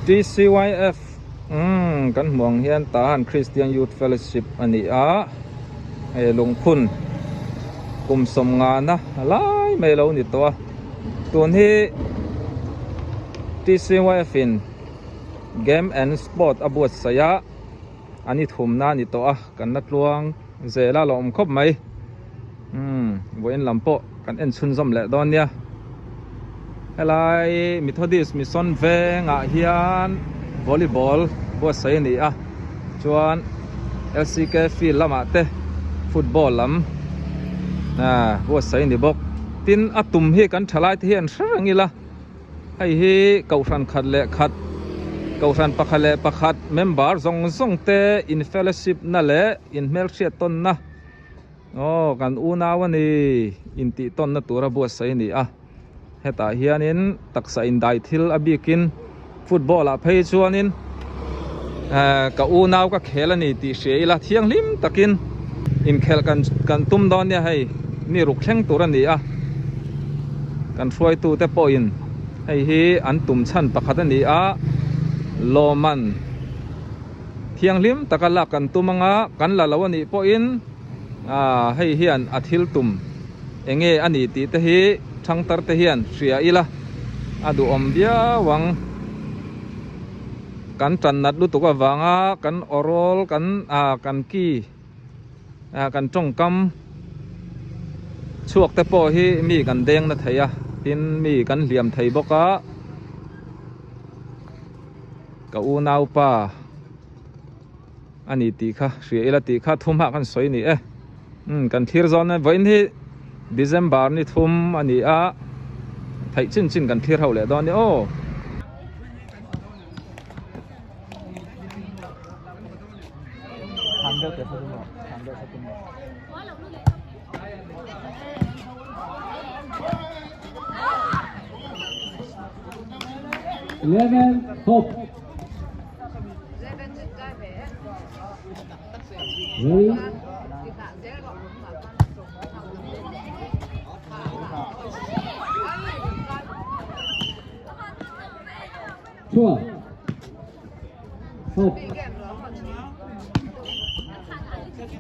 TCYF umm kan hmuh ang hian Tahan Christian Youth Fellowship a ni a hei lungphun kum sawmngana lai mai a lo ni tawh a tun hi TCYF in game and sport a buatsaih a an i thumna a ni tawh a kan la tluang zel a la awm khawp mai umm vawiin lam pawh kan en chhunzawm leh dawn nia helai Methodist Mission vengah hian volleyball buatsaih a ni a chuan L C K field lamah te football lam ah buatsaih a ni bawk tin a tum hi kan thalai te hian hre reng ila. Hei hi kohhran khat leh khat, kohhran pakhat leh pakhat member zawng zawng te in fellowship na leh in hmelhriat tawnna aw kan unau a ni intih tawnna tura buatsaih a ni a. Hetah hianin taksa indai thil a bikin football ah phei chuanin eh ka unau ka khel a ni tih hria ila thianghlim takin inkhelh kan kan tum dawn nia hei mi ruk thleng tur a ni a kan hruaitu te pawhin hei hi an tum chhan pakhat a ni a lawman thianghlim taka lak kan tum anga kan la lo a nih pawhin ah hei hian a thil tum eng nge a ni tih te hi thangtar te hian hria ila a duhawm viau ang kan tan nat lutuk avanga kan awrawl kan ah kan ki ah kan tawngkam chhuak te pawh hi mi kan deng na thei a tin mi kan hliam thei bawk a ka unaupa. A ni tih kha hria ila tih kha thum ah kan sawi ni e umm kan thlir zawn a vawiin hi December ni thum a ni a theih chin chin kan thlir ho leh dawn a ni aw.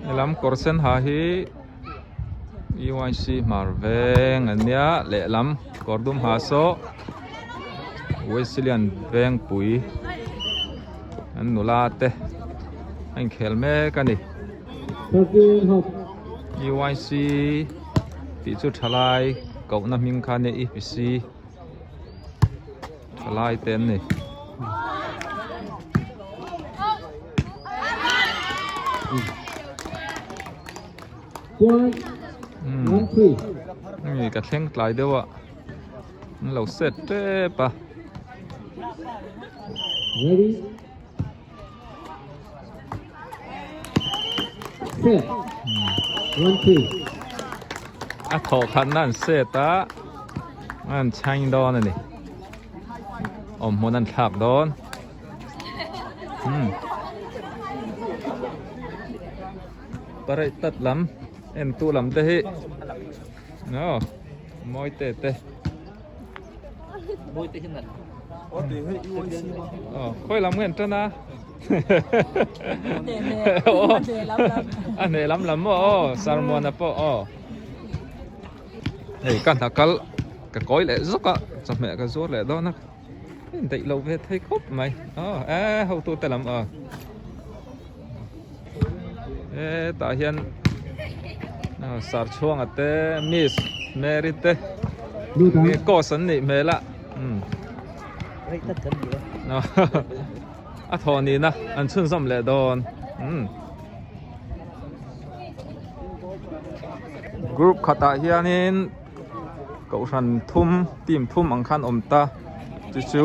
Helam kawr sen ha hi UIC hmar veng an nia lehlam kawr dum ha saw Wesleyan vengpui an nula te a inkhel mek a ni UIC tih chu thalai kohna hming kha a nia EPC thalai te an ni. Umm ka thleng tlai deuh a. An lo set tep a. Ready? Set. 1 2. A thawh khatna an set a, an chhain dawn a ni. Awm hmun an thlak dawn. Hmm. Pareih tat lam en tu lam te hi. No. Mawi te te. Mawi te hian an. Ờ, khoi lam ngen tan a. A hne lam lam maw aw Sarmuana pawh aw. Hei ka hna kal ka kawi leh zawk a chawhmeh ka zuar leh dawn a in daih lo ve thei khawp mai aw e hotu te lam aw e tah hian Sarchhuanga te Miss Mary te course an nih hmel a umm a thawh nihna an chhunzawm leh dawn umm. Group khatah hianin kohhran thum team thum ang khan awm ta chu chu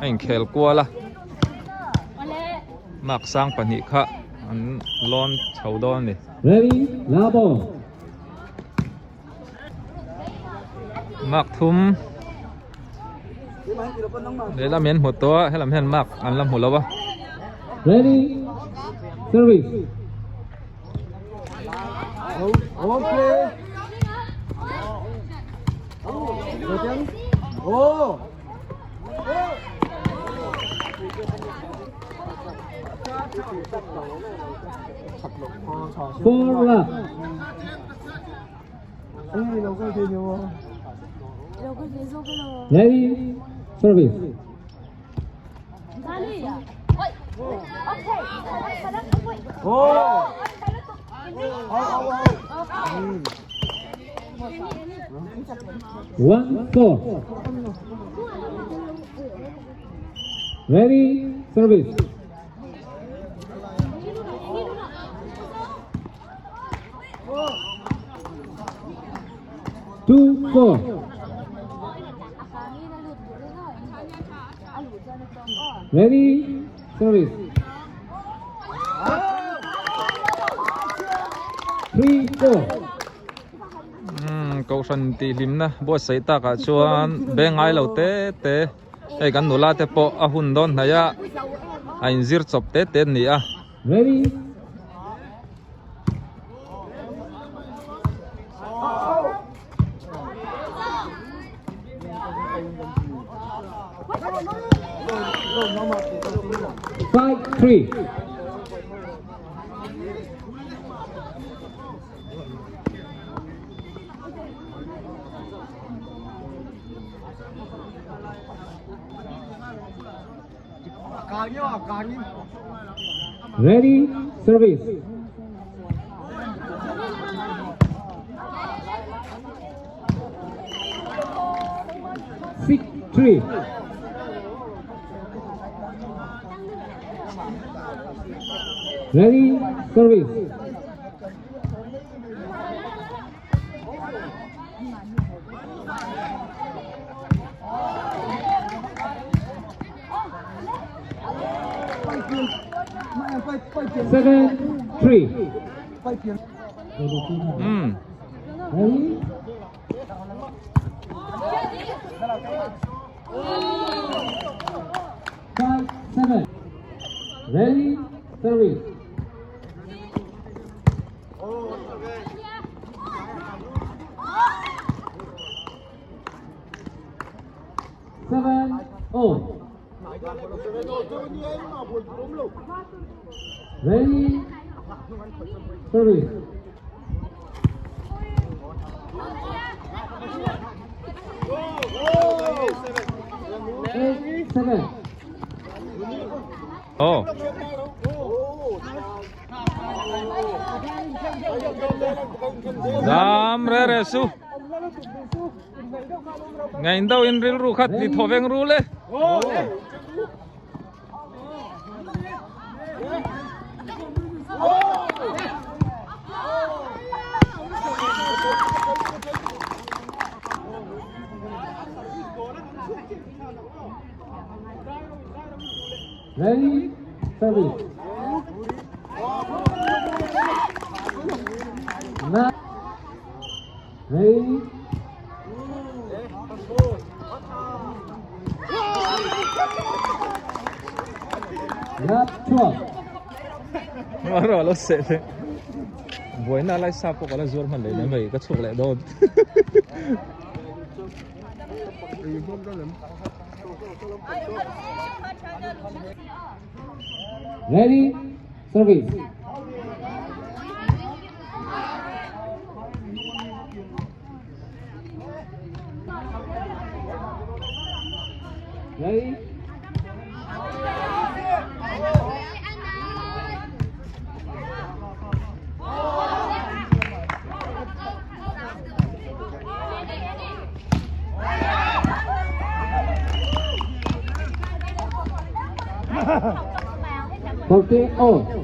a inkhel kual a mark sang pahnih kha an lawn chho dawn a ni. Ready, labo. Mark thum lehlam hian hmu tawh a helam hian mark an la hmu lo a. Ready, service. Four love. Ready, service. 1-4. Ready, service. 2-4. Ready, service. 3-4. Umm kohhran tih hlimna buatsaih takah chuan beng ngai lo te te hei kan nula te pawh a hun dawn hnaih a a inzir chawp te te an ni a. Ready. 5-3. Ready, service. 6-3. Ready, service. 7-3. Umm. Ready? 5-7. Ready, service. 7-0. Ready, service. 8-7. Aw. Dam re re su. Ngain deuh in rilru khat ni thaw veng rul e. Ready, service. 9. Ready. Lap 12. Rawh lo seh le. Buaina lai sa pawh ka la zuar hman leh mai mai ka chhuak leh dawn. Ready, service. Ready? 14-0.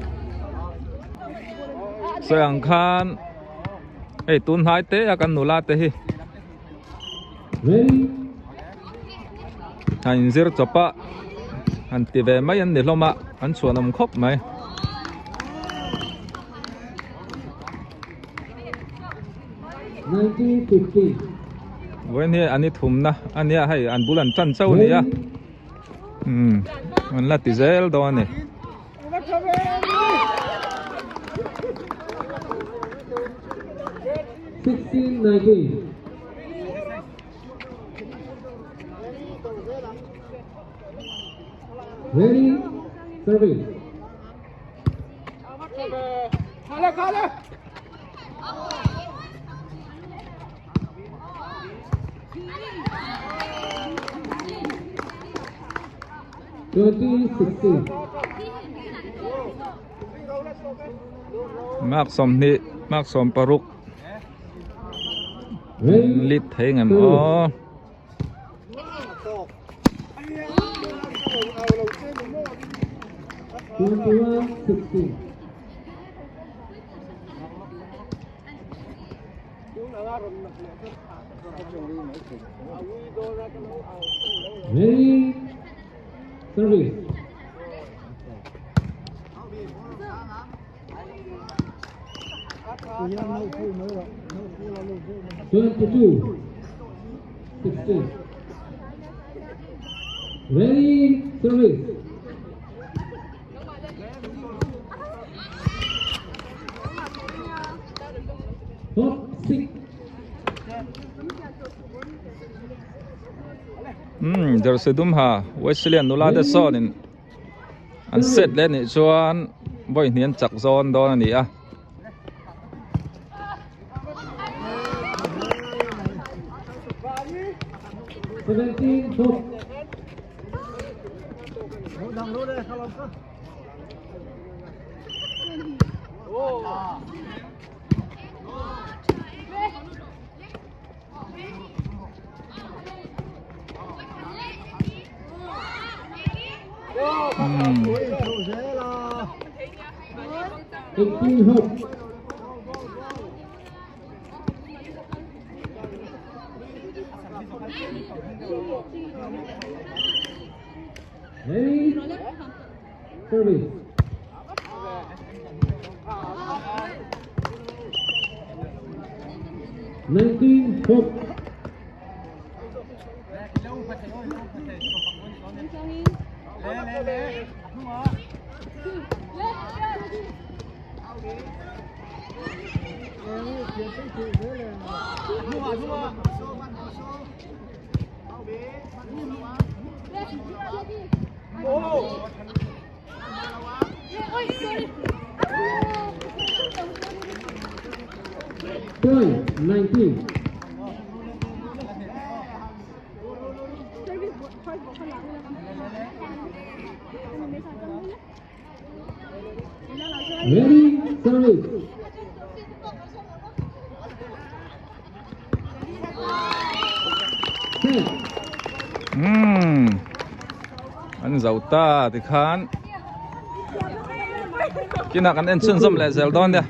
Sawi ang khan hei tun hnai te a kan nula te hi a inzir chawp a han ti ve mai an ni hlawm a an chhuanawm khawp mai. Vawiin hi an i thumna a nia hei an bul an tan chauh a ni a umm an la ti zel dawn a ni. Ready, service. 2016. Mark 20 mark 16 Ready, lit thei ngem aw. 21 16. Ready, service. 22 16. Ready, service. Top 6. Umm jersey dum ha Wesleyan nula te sawnin an set leh anih chuan vawi hnih an chak zawn dawn a ni a. 17 top. Umm. 18 hope. Ready, service. 19 hope. Point 19. Ready, service. Set. Umm an zo ta tikhan kinah kan en chhunzawm leh zel dawn nia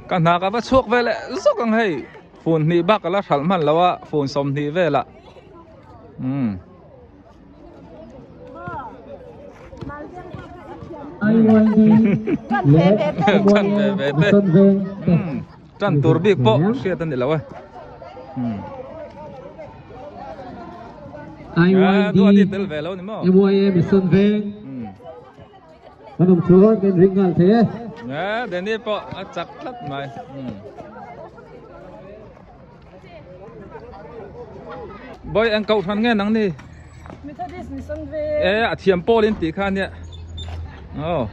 ka hna ka va chhuak ve leh zawk ang hei fun hnih bak a la hralh hman lo a fun 20 velah umm. Tan ve ve te tan tur bik pawh hriat a ni lo e duati tel ve lo ni maw Danny pawh a chak tlat mai. Boy eng kohhran nge nang ni? Methodist Mission ve. E a thiam pawl in tih kha nia. Oh.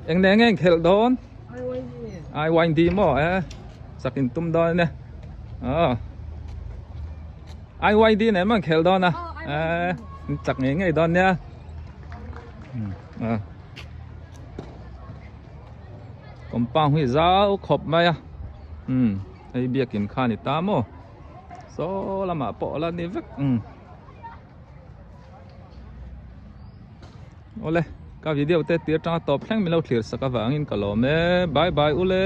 Eng ne nge khelh dawn? IYD. IYD maw e. Sak in tum dawn ania. Oh. IYD nen maw khelh dawn a. E in chak ngei ngei dawn nia. Compound hi zau khawp mai a. Umm. Hei biakin kha a ni ta maw saw lamah pawh a la ni vek umm awle ka video te tir atanga tawp thleng min lo thlir sak avangin ka lawm e bye bye ule.